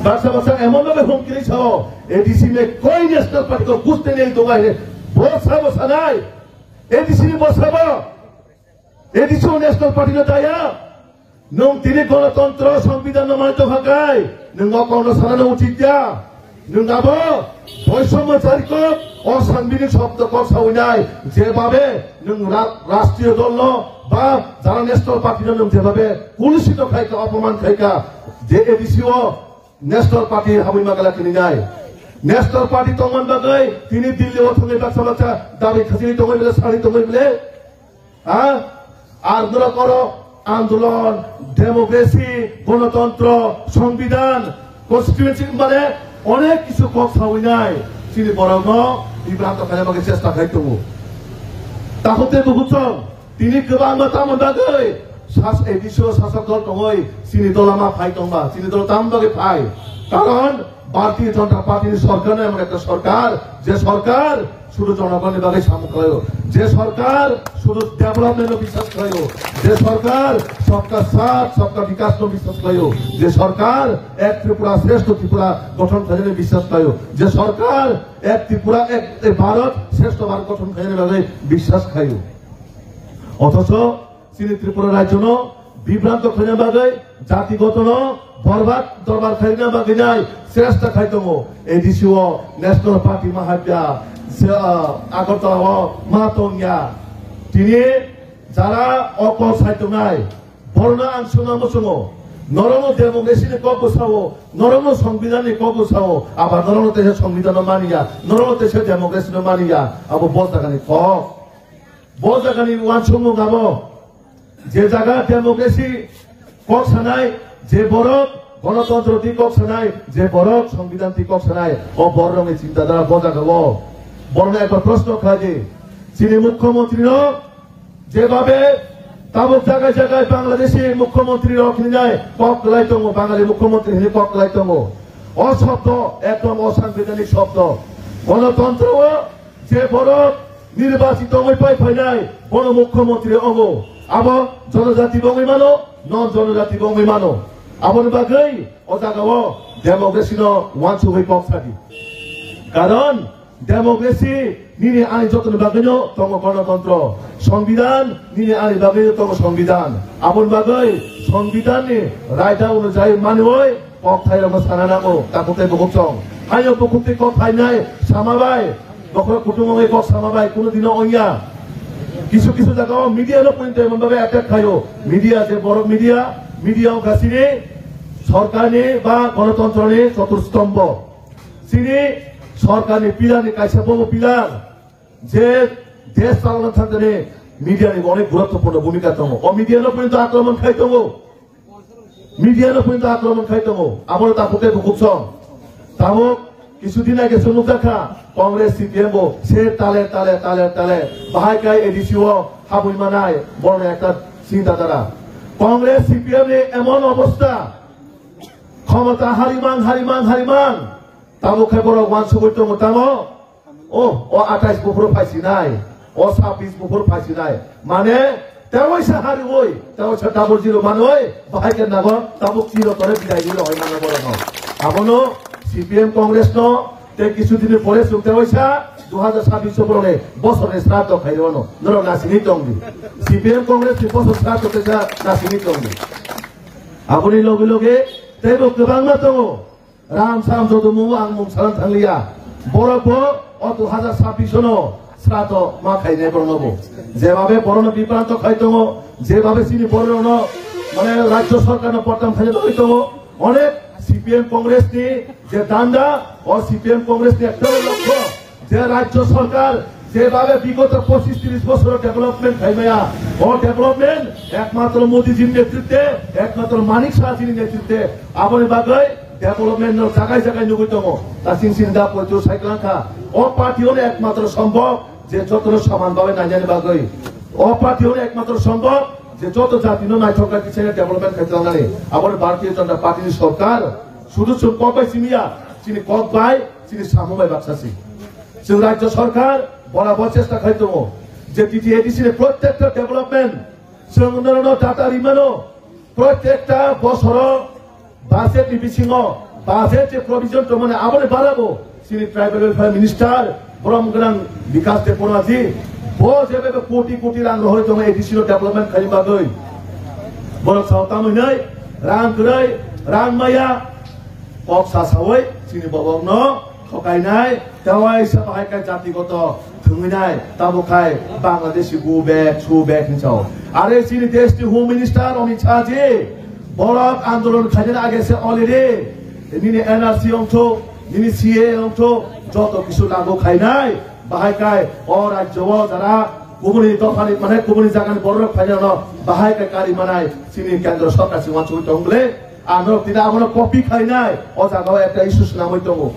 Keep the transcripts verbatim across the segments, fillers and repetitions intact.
Baksa baksa emon bhabe humki ri sao, A D C me koi National Party ko kuste nei to gaire. Bo sabo sanai, A D C ni bo sabo, A D C o National Party no daya. Nwng tini Ganatantro Songbidan no mani tongkha kai, nwng o kokno sanano uchit ya. Nwng abo boisomo chari kok, o sangbinik shobdo kok sawi nai, je babe nwng ra-, rashtriyo dol no ba jara National Party no nwng je babe kulusito khai ka, opoman khai ka, je A D C o National Party habwi magala tini nai. National Party tongman bagwi tini Delhi o thangwi baksa baksa dabi khasini tongwi bile, sari tongwi bile. Ha? Ar norok oro andolon, democracy, gonotantro, songbidan, constituency mane onek kisu kok sawi nai. Chini borokno bibranto khaina bagwi chesta khai tongo. Takhuk tei bukhuk song, tini kwbangma tamoni bagwi sas-, A D C o sasok dol tongoi, chini dol ama phai tongba, chini dol tamoni bagwi phai. Karon Bharatiya Janata Party ni sorkar no emon ekta sorkar, je sorkar sudu jonogonni bagwi samung khlaio, je sorkar sudu development no biswas khlaio, je sorkar sabka saath sabka vikas no biswas khlaio, je sorkar ek Tripura shreshtha Tripura gothon khlainani biswas khlaio, je sorkar ek Tripura ek, ek Bharat shreshtha Bharat gothon khlainani bagwi biswas khlaio. Othocho chini Tripura rajyono bibranto khaina bagwi, jati gotono borbad dorbar khaina bagwi nai chesta khai tongo. A D C o National Party ma hapya, se, ah, Agartala o ma tongya. Tini jara okol sai tongnai, borno ang swnga muchungo. Norokno democracy ni kok bwsao, norokno songbidan ni kok bwsao, aba norokno teisa songbidan no maniya, norokno teisa democracy no maniya, abo bo jagani kok. Bo jagani uansukmung abo, je jaga democracy kok sanai, je borok gonotantro twi kok sanai, je borok songbidan twi kok sanai, o borokni chinta dhara bo jaga o. Borokno ekbar proshno khlai di, chini mukhyamantri no jebabe tabuk jaga jaga Bangladeshi mukhyamantri rok hinwi nai kok kwlai tongo, Bangali mukhyamantri hinwi kok kwlai tongo. O shobdo ekdom osangbidanik shobdo. Gonotantro o je borok nirbachit wngwi pai phainai, bono mukhyamantri wngo. Abo jonojati bo wngwi mano, non jonojati bo wngwi mano. Aboni bagwi o jaga o democracy no uansugwi kok sadi. Karon democracy nini ani jotoni bagwino tongo gonotantro, songbidan nini ani bagwino tongo songbidan. Aboni bagwi songbidanni raida onujai manwi kok thairokno sana nango, takhuk tei bukhuk song. Haino bukhuk tei kok thainai sama bai, bokhorok kutung wngwi kok sama bai, kunu dino wngya. Kisu kisu jagao media no pointo emon bhabe attack khaio. Media je borok media, media wngkha chini sorkarni ba gonotantroni choturstombo. Chini sorkarni pillar ni kaisa bobo pillar. Je desh chalana thangkhe media ni onek guruttopurno bhumika tongo. O media no pointo akromon khai tongo. Media no pointo akromon khai tongo. Abo takhuk tei bukhuk song. Tabuk kisu din age se nukjakha Congress C P M bo se tale tale tale tale bahai kai A D C o habwi manai borokni ekta chinta dhara. Congress C P M ni emon obostha, khomota harimang harimang harimang. Tabuk khe borok uansugwi tongo tamo. O, o atais buphuru phaisinai, o sabbish buphuru phaisinai. Mane, tewaisa hariwi, tewaisa double zero manwi, bahai khe nago, tabuk zero tore bidai rwi roi mano borokno. Abono C P M Congress no, tei kisu dini pore chwng tewaisa, dui hajar sabbish o borokni bosorni sraddho khairwano, norok nasingwi tongdi. C P M Congress ni bosor sraddho teisa nasingwi tongdi. Aboni loge loge, teibo kwbangma tongo. Ram sam joto mungo ang mung salang thangliya. Borok bo o dui hajar sabbish no srato ma khainai borokno bo. Jebabe borokno bibranto khai tongo, jebabe chini borokno mane rajyo sarkarno portam khaina bagwi tongo. Onek C P M Congress ni je danda, o C P M Congress ni ekta lokho. Je rajyo sarkar jebabe bigoto pochish trish bosoro development khaimaya, o development ekmatro Modi jini netritwe, ekmatro Manik Saha jini netritwe, aboni bagwi development no jagai jagai nugwi tongo. Tasing sinda poito saiklangkha, o party ono ekmatro sombok je jotono soman babe nainani bagwi, o party ono ekmatro sombok je joto jatino naithok naithok development khai tongmani. Aboni Bharatiya Janata Party ni sarkar sudu chwng kok bai simiya, chini kok bai, chini samung bai baksa si. Chwng rajyo sarkar borabor chesta khai tongo je T T A D C ni prottekta development chwng norokno data rimano, prottekta bosoro budget ni bisingo Budget je provision tongmani aboni barabo chini tribal welfare minister borom gwnang Bikas Debbarma ji, bo jebe koti koti rang rohoi tongo A D C no development khaini bagwi. Borok sao tamo hinwi rang kwrwi, rang maya, kok sa sawi chini bobokno thokainai, tei waisa bahai khe jatigoto thwngwinai, tamo khai Bangladeshi go back, so back hinwi sao. Are chini deshni Home Minister Amit Shah ji, borok andolon khainani age se already nini N R C wngthok, nini C A A wngthok, joto kisu lagu khainai, bahai khai o rajyo o jara kubuni dophani, mane kubuni jagani borok phainano bahai khai kari manai chini kendro sorkar si wansugwi tong bwle. Ang norok tini abono copy khainai, o jaga o ekta issue swnamwi tongo.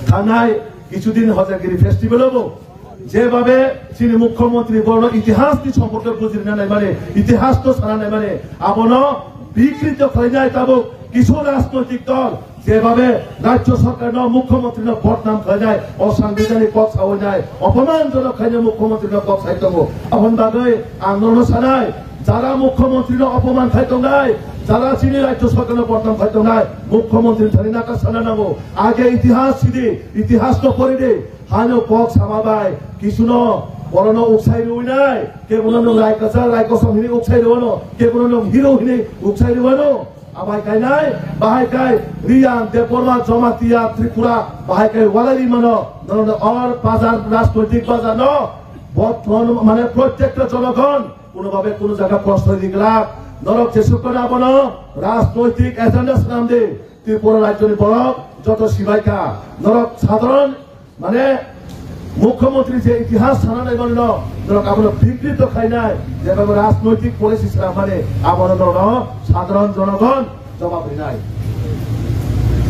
Thangnai kichu din Hojagiri festival o bo jebabe chini mukhyamantri borno itihas ni somporke bujirina naimani, itihas no sana naimani, abono bikrito khlainai tabuk kisu rajnoitik dol jebabe rajyo sorkar no mukhyamantri no bodnam khlainai, osangbidanik kok sawi nai, opoman jonok khainai mukhyamantri no kok sai tongo. Aboni bagwi ang norokno sanai, jara mukhyamantri no opoman khai tongnai, jara chini rajyo sorkar no bodnam khai tongnai, mukhyamantri thani naka sana nango. Age itihas sidi, itihas no pori di. Hano kok sama bai, kisuno, borono uksai rwinai, kebono nwng rai kwchar, rai kosom hini uksai rwano, kebono nwng hero hini uksai rwano. Abai kainai, bahai kai, Riyan, Debbarma, Jamatia, Tripura, bahai kai walai rimano, nono or bazar, rajnoitik bazar no, bothon, mane, prottekta jonogon, kuno babe kuno jaga proshroy di glak, norok jesuk kono abono, rajnoitik agenda swnam di, Tripura rajyoni borok joto sibai kha, norok sadharon Mane, mukhyamantri je itihas sana nai mani no, norok abono bikrito khainai, je babo rajnoitik policy sara mani, abono norok sadharon jonogon jobab rinai.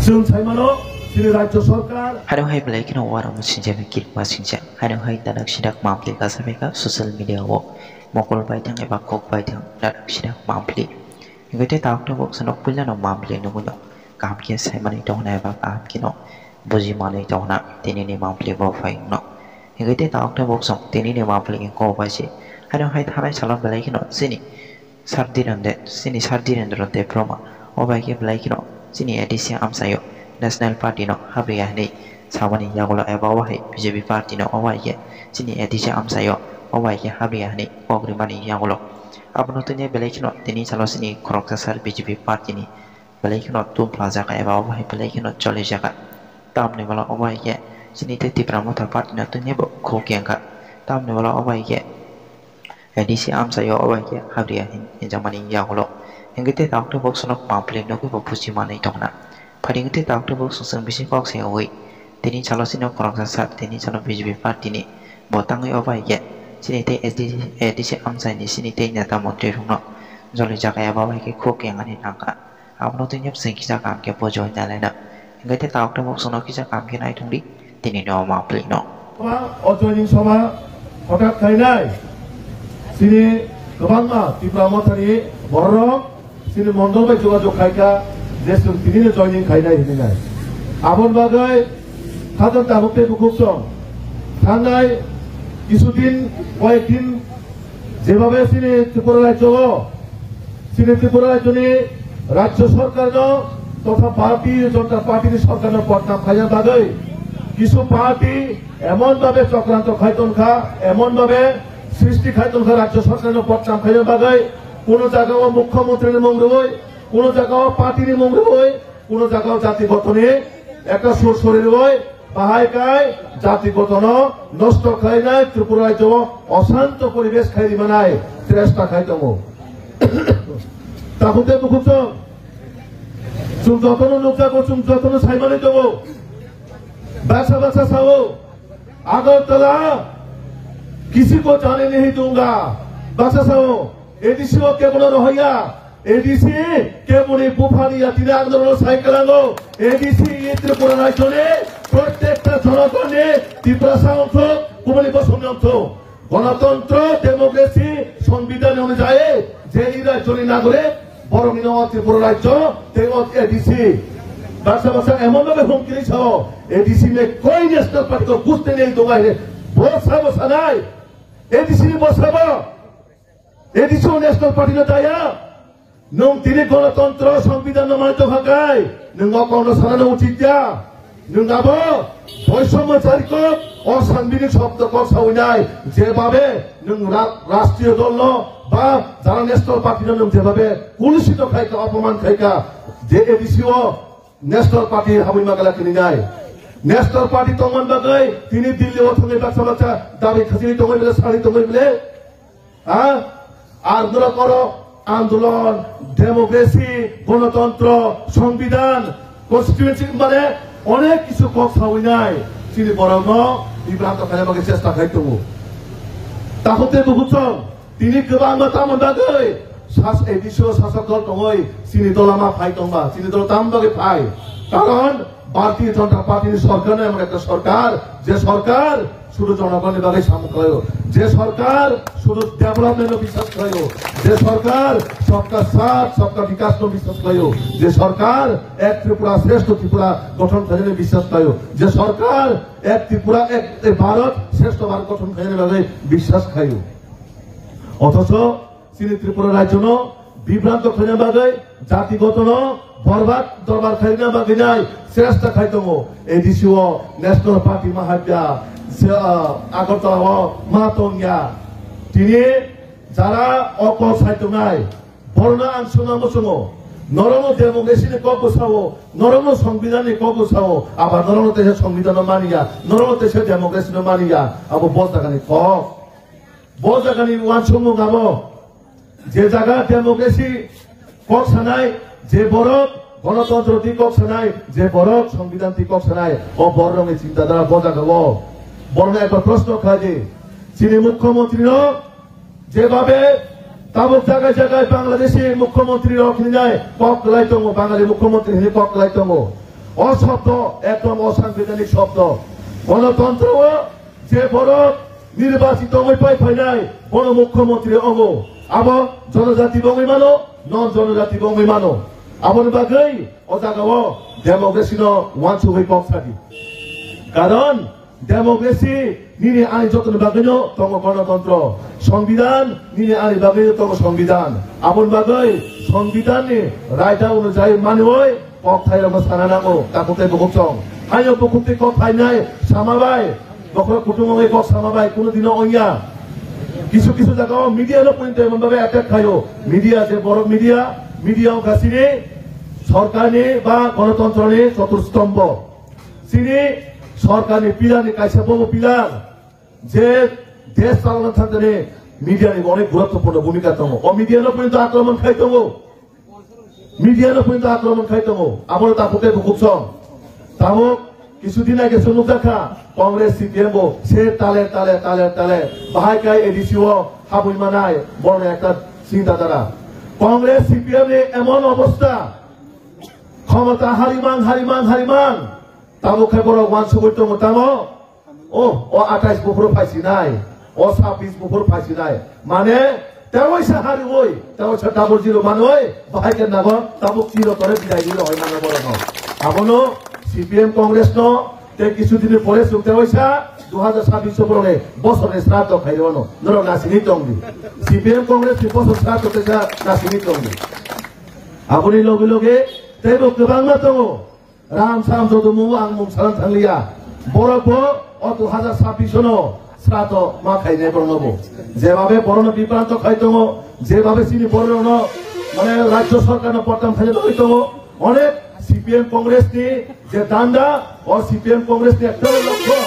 Chwng sai mano, chini rajyo sorkar. Hano hai belai kheno warang sinjak kirma sinjak. Hano hai dadak sidak mamtwi kasa beka social media o mokol baithang eba kok baithang dadak sidak mamtwi. Hingke te tabuk tabuk sanok puila no mamtwi nugui no. Kaham khe sai mani tongna eba kaham kheno buji manwi tongna tini ni mamtwi bo phai wngno. Hingke te tabuk tabuk song tini ni mamtwi wngko bai se. Haino hai thanai salo belai kheno chini Sir Dhirendra, chini Sir Dhirendra Debbarma, o bai khe belai kheno chini A D C amchaio National Party no habriya hinwi samani yagulo eba o hai B J P party no o bai khe chini A D C amchaio o bai khe habriya hinwi kok rimani yagulo. Abono tini belai kheno tini salo chini khoroksa Sir B J P party ni belai kheno tum phlajak eba obo hai belai kheno cholijak. Tamni mala obo hai khe chini tei Tipra Motha Party no tini bo khuk yang kha. Tamni mala obo hai khe A D C amchaio obo hai khe habriya hin-, hinjakmani yagulo. Hingke tei tabuk tabuk sonok mamphli nugui bo buji manwi tongna. Phadi hingke tei tabuk tabuk song song bisi kok se oi. Tini salo chini khoroksa sir, tini salo B J P party ni bo tangwi obo hai khe chini tei A D C, A D C amchaini chini tei neta montri rokno jolijak eba obo hai khe khuk yang ani nangkha. Abono twi nw chwng kisa kam khe bo join nai laina. Hingke tei tabuk tabuk chwngno kisa kam khe nai thung di, tini no ma pli no. O joining sabha hothat khainai. Chini kwbangma Tipra Mothani bororok chini mondol bai jogajog khaikha je chwng tini no joining khainai hinwi nai. Aboni bagwi khaton tabuk tei bukhuk song thangnai kisu din, koyek din jebabe chini Tripura rajyo o Chini Tripura rajyoni rajyo sorkarno totha Bharatiya Janata Partyni sorkarno bodnam khaina bagwi kisu party emon bhabe chokranto khai tongkha, emon bhabe srishti khai tongkha rajyo sorkarno bodnam khaina bagwi. Kuno jagao mukhyamantrini mung rwui, kuno jagao partyni mung rwui, kuno jagao jati gotoni ekta sur sori rwui, bahai kai jati gotono nosto khlainai, Tripura rajyo o osanto poribesh khai rimanai chesta khai tongo. Takhuk tei bukhuk chwng, chwng jotono nukjago, chwng jotono saimani tongo. Baksa baksa sao, Agartala, kisi ko jane nahi dunga. Baksa sao, A D C o kebono rohaya, A D C keboni buphani yatini andolon sai kalango. A D C i Tripura rajyoni prottekta jonogonni, Tiprasa wngthok, kubuni bosongni wngthok. Ganatantro, democracy, songbidhan onujayi je i rajyoni nagorik, borokni no Tripura rajyo tei o A D C. Baksa baksa emon bhabe humkiri sao, A D C mein koi national party ko kuch nahi dunga hai. Bo sabo sanai, A D C ni bo sabo. A D C o national party no daya. Nwng tini gonotontro songbidan no manwi tongkha khe, nwng o kokno sanani uchit ya. Nwng abo boisomo chari kok, o sangbinik shobdo kok sawi nai, jebabe nwng ra-, rashtriyo dol no ba jara national party no nwng jebabe kulusito khai kha, opoman khai kha, je A D C o national party habwi magala khini nai. National party tongmani bagwi tini Delhi o thangwi baksa baksa dabi khachini tongwi bile, sari tongwi bile. Ha? Ar norok oro andolon, democracy, gonotontro, songbidan, constituency mane onek kisu kok sawi nai. Chini borokno bibranto khaina bagwi chesta khai tongo. Takhuk tei bukhuk song, tini kwbangma tamoni bagwi sas-, A D C o sasok dol tongwi chini dol lama phai tongba, chini dol tamoni bagwi phai. Karon Bharatiya Janata Party ni sorkar no emon ekta sorkar, je sorkar sudu jonogonni bagwi samung khlaio, je sorkar sudu development no biswas khlaio, je sorkar sabka saath sabka vikas no biswas khlaio, je sorkar ek Tripura shreshtha Tripura gothon khlainani biswas khlaio, je sorkar ek Tripura ek, ek Bharat shreshtha Bharat gothon khlainani bagwi biswas khlaio. Othocho chini Tripura rajyo no bibranto khlaina bagwi, jati goto no borbad dorbar khlaina bagwi nai chesta khai tongo. A D C o national party ma hapya, se, ah, Agartala o ma tongya. Tini jara o kok sai tongnai, borno ang swnam muchungo, norokno democracy ni kok bwsao, norokno songbidan ni kok bwsao, aba norokno teisa songbidan no maniya, norokno teisa democracy no maniya, abo bo jaga ni kok. Bo jaga ni uansukmung abo. Je jaga democracy kok sanai, je borok gonotontro twi kok sanai, je borok songbidan twi kok sanai, o borokni chintadara bo jaga o. Borokno ekbar proshno khlai di, chini mukhyamantri no jebabe tabuk jagai jagai Bangladeshi mukhyamantri rok hinwi nai kok kwlai tongo, Bangali mukhyamantri hinwi kok kwlai tongo. O shobdo ekdom osangbidanik shobdo. Gonotontro o je borok nirbachit wngwi pai phainai, bono mukhyamantri wngo. Abo jonojati bo wngwi mano, non jonojati bo wngwi mano. Aboni bagwi o jagao democracy no uansugwi kok sadi. Karon democracy nini ani jotoni bagwino tongo gonotontro. Songbidan nini ani bagwino tongo songbidan. Aboni bagwi songbidanni raida onujai manwi kok thairokno sana nango, takhuk tei bukhuk song. Haino bukhuk tei kok thainai sama bai, bokhorok kutung wngwi kok sama bai, kunu dino wngya. Kisu kisu jagao media no poito emon bhabe attack khaio. Media je borok media, media wngkha chini sorkarni ba gonotontroni choturstombo. Chini sorkarni pillar ni kaisa bobo pillar. Je desh chalana thangkhe media ni onek guruttopurno bhumika tongo. O media no poito akromon khai tongo. Media no poito akromon khai tongo. Abono takhuk tei bukhuk song. Tabuk kisu din age se nukjakha Congress C P M bo se tale tale tale tale bahai kai A D C o habwi manai borno ekta chinta dhara. Congress C P M ni emon obostha, khomota harimang harimang harimang. Tabuk khai borok uansugwi tongo tamo. O, o atais buphuru phaisinai, o sabbish buphuru phaisinai. Mane, tewaisa hariwi, tewaisa double zero manwi, bahai khe nago, tabuk zero tore bidai rwi roi mano borokno. Abono C P M Congress no, tei kisu dini pore chwng tewaisa, dui hajar sabbish borokni bosorni sraddho khairwano, norok nasini tongdi. C P M Congress ni bosor sraddho teisa nasini tongdi. Aboni loge loge, teibo kwbangma tongo. Ram sam joto mung ang mung salang thangliya. Borok bo o dui hajar sabbish no srato ma khainai borok no bo. Jebabe borok no bibranto khai tongo, jebabe chini borok no mane rajyo sarkar no potam khainai bagwi tongo. Onek C P M Congress ni je danda, o C P M Congress ni ekta lokho.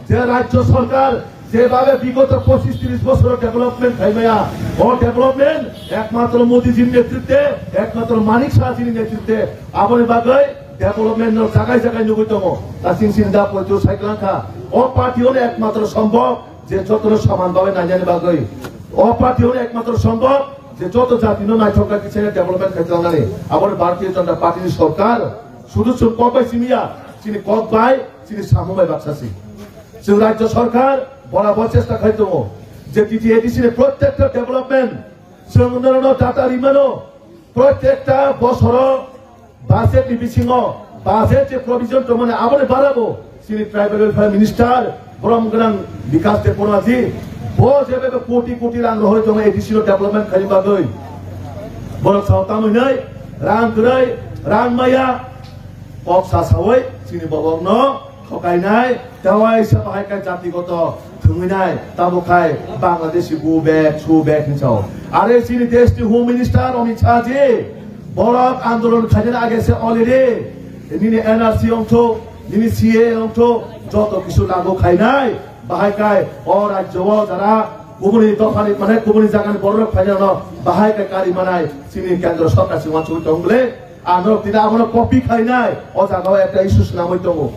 Je rajyo sarkar jebabe bigoto pochish trish bosoro development khaimaya, o development ekmatro Modi jini netritwe, ekmatro Manik Saha jini netritwe, aboni bagwi development no jagai jagai nugwi tongo. Tasing sini da poito saiklangkha, o party ono ekmatro sombok je jotono saman bagwi nainani bagwi, o party ono ekmatro sombok je joto jati no naithok khe development khai tlangnani. Aboni Bharatiya Janata Party ni sarkar sudu chwng kok bai simiya, chini kok bai, chini samung bai baksa si. Chwng rajyo sarkar borabor chesta khai tongo je T T A D C ni protekta development chwng norokno data rimano, protekta bosoro budget ni bisingo budget je provision tongmani aboni barabo chini tribal welfare minister borom gwnang Bikas Debbarma ji bo jebe koti koti rang rohorwi tongo A D C no development khaini bagwi. Borok sao tamo hinwi rang kwrwi, rang maya, kok sa sawi chini borokno thokainai, tei waisa bahai khe jatigoto thwngwinai, tabuk khai Bangladeshi go back, go back hinwi sao. Are chini deshni Home Minister Amit Shah ji, borok andolon khainani age se already nini N R C wngthok, nini C A A wngthok, joto kisu lagu khainai, bahai khai o rajyo o jara kubuni dophani, mane kubuni jagani borok phainano bahai khai kari manai chini kendro sorkar si wansugwi tong bole. Ano tini abono copy khainai, o jaga o ekta issue swnamwi tongo.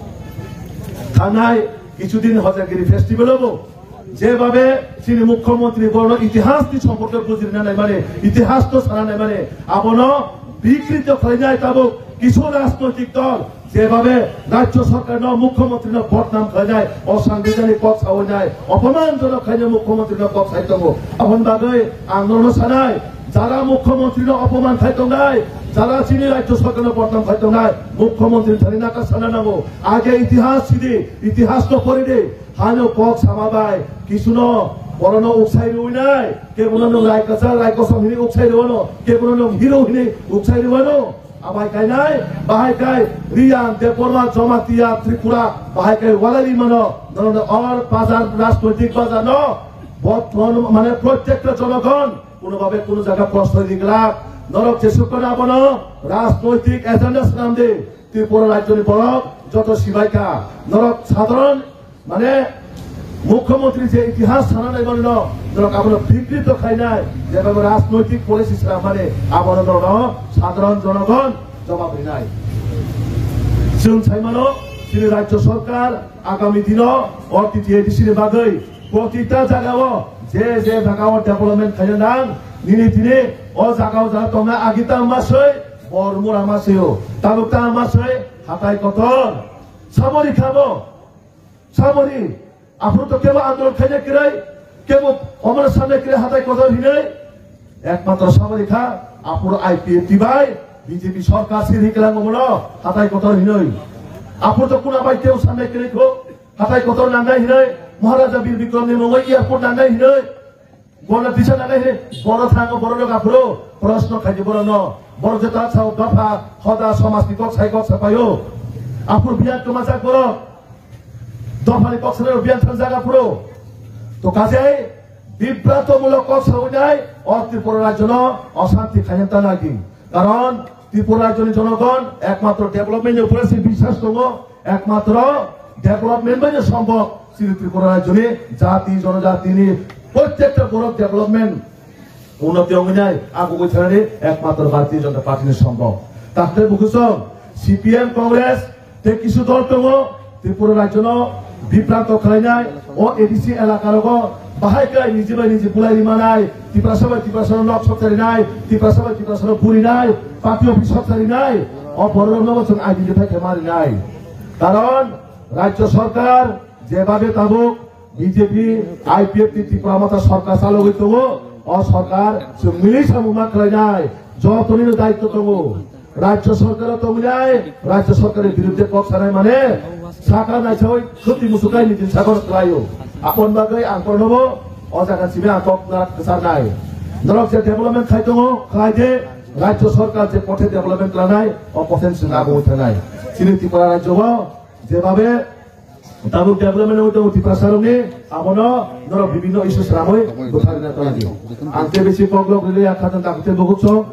Thangnai kichu din Hojagiri festival obo, jebabe chini mukhyamantri borno itihas ni somporke bujirina naimani, itihas to sana naimani, abono bikrito khlainai tabuk kisu rajnoitik dol, jebabe rajyo sorkarno, mukhyamantri no bodnam khlainai, osangbidanik kok sawi nai, opomanjonok khainai mukhyamantri no kok sai tongo. Aboni bagwi ang nono sanai, jara mukhyamantri no opoman khai tongnai, jara chini rajyo sorkarno bodnam khai tongnai, mukhyamantri thani naka sana nango. Age itihas sidi, itihas no pori di. Hano kok sama bai kisuno borono uksai rwi nai, kebono nwng rai kwchar rai kosom hini uksai rwano, kebono nwng hero hini uksai rwano. Abai kainai, bahai kai, Riyan, Debbarma, Jamatia, Tripura, bahai kai walai rimano, nono or bazar, rajnoitik bazar no, bot-, mane protekta jonogon, kuno babe kuno jaga proshroy diglak, norok jesuk kono abono, rajnoitik agenda swnam di, Tripura rajyoni borok joto sibai kha, norok sadharon mane, mukhyamantri je itihas sana nai mano, norok abono bikrito khainai, jeba rajnoitik policy swnam mani, abono norok sadharon jonogon jobab rinai. Chwng sai mano, chini rajyo sorkar agami dino o T T A D C ni bagwi protita jagao je je jagao development khaina nang, nini tini o jagao jara tongna agita masoi, bor mura masoi, tabuk ta masoi, hatai kotor, sabori khabo. Samoni, aphuru to kebo andolon khaina kwrwi, kebo omono sanai kwrwi hatai kotor hinwi, ekmatro samoni kha, aphuru I P F T bai B J P sorkar sir hiklang omono hatai kotor hinwi. Aphuru to kuna bai kebo sanai kwrwi kho, hatai kotor nangnai hinwi, Maharaja Bir Bikram ni mungwi airport nangnai hinwi. Bono tisa nangnai hini, bono thango, bono rok aphuru proshno khaidi bono no. Bono je ta sao dopha, hoda, somaj ni kok sai kok sapaio. Aphuru biyan kwmajak bono. Dopha ni kok sanai biyan thangjak aphuru. To kajai, bibranto mulok kok sawi nai, o Tripura rajyo no osanti khaina ta nagi. Karon Tripura rajyoni jonogon ekmatro development ni upore se biswas tongo, ekmatro development bai no sombhob chini Tripura rajyoni jati jonojatini prottekta borok development unnoti ongwi nai agugwi thanani ekmatro Bharatiya Janata Party ni sombhob. Takte bukusong C P M Congress tei kisu dol tongo, Tripura rajyono bibranto khlainai, o A D C elaka rogo bahai khlai niji bai niji bulai rimanai, Tiprasa bai Tiprasano nok sokcharinai, Tiprasa bai Tiprasano burinai, party office sokcharinai, o bororokno bo chwng identify khe marinai. Karon rajyo sorkar jebabe tabuk B J P, I P F T Tipra Motha sorkar chalogwi tongo, o sorkar chwng milwi samung ma khlainai, jotonino daitto tongo. Rajyo sorkaro tongwi nai, rajyo sorkarni birudde kok sanai mane, saka naisawi khwtwi musukai nijin sakor khlaio. Aboni bagwi ang kornobo o jaga simi ang kok na kwcharnai. Norok je development khai tongo, khlai de, rajyo sorkar je pothe development klanai, o pothe chwng agoi thanai. Chini Tripura rajyo o jebabe tabuk development wngwi tongo Tiprasarokni, abono norok bibinno issue swnamwi bwtharina tongdi. Ang tei bisi koklok rwliya khatang dakte bukuksong.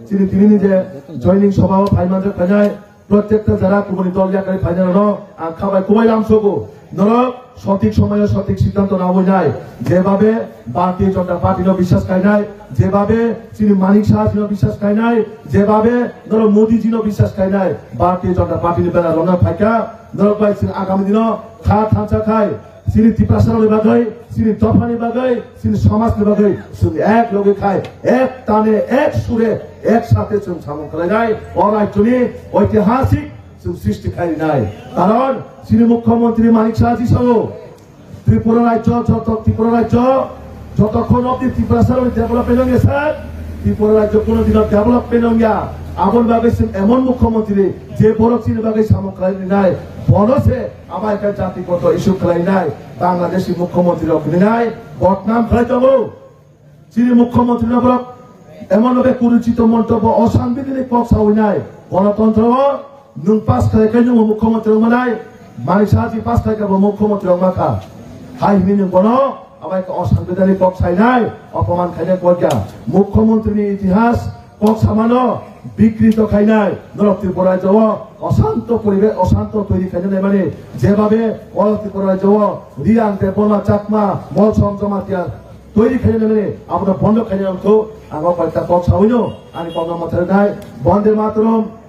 Chini tinini je joining sobha o phaimanjak phainai, prottekta jara kubuni dol yakarwi phainai rokno ang khabai kubai lamsogo. Norok sothik somoyo sothik siddhanto nabuinai, jebabe Bharatiya Janata Party no biswas kainai, jebabe chini Manik Saha jino biswas kainai, jebabe norok Modi jino biswas kainai, Bharatiya Janata Party ni banner romna phaikha, norok bai chini agami dino kha thansa khai, chini Tiprasarokni bagwi, chini dophani bagwi, chini somajni bagwi, chwng ek loge khai, ek tane, ek sure, ek sathe chwng samung khlainai, o rajyoni oitihasik chwng srishti khai rinai. Karon chini Mukhyamantri Manik Saha ji sao, Tripura rajyo, joto Tripura rajyo, jotokhon obdi Tiprasarokni development wngya sak, Tripura rajyo kuno dino development wngya. Aboni bagwi chwng emon mukhyamantri, je borok chini bagwi samung khlai rinai, bono se abai khe jatigoto issue khlainai, Bangladeshi mukhyamantri rok rinai, bodnam khlai tongo. Chini mukhyamantri no borok Emon bhabe kuruchito montobyo, osangbidanik kok sawi nai. Gonotontro o nwng pass khlai khe nwng mukhyamantri wng manai, Manik Saha ji pass khlai khe bo mukhyamantri wng mankha. Hai hwnwi nwng bono abai khe osangbidanik kok sainai, opoman khainai kok ya. Mukhyamantri ni itihas kok samano bikrito khainai, norok Tripura rajyo o osanto poribesh, osanto toiri khainai mani, jebabe o Tripura rajyo o Reang, Debbarma, Chakma, Molsom, Jamatia toiri khainai mani, abono bondo khainai wngkhu, ang o koita kok sawino ani kokno mwthai rwnai. Bonde Mataram.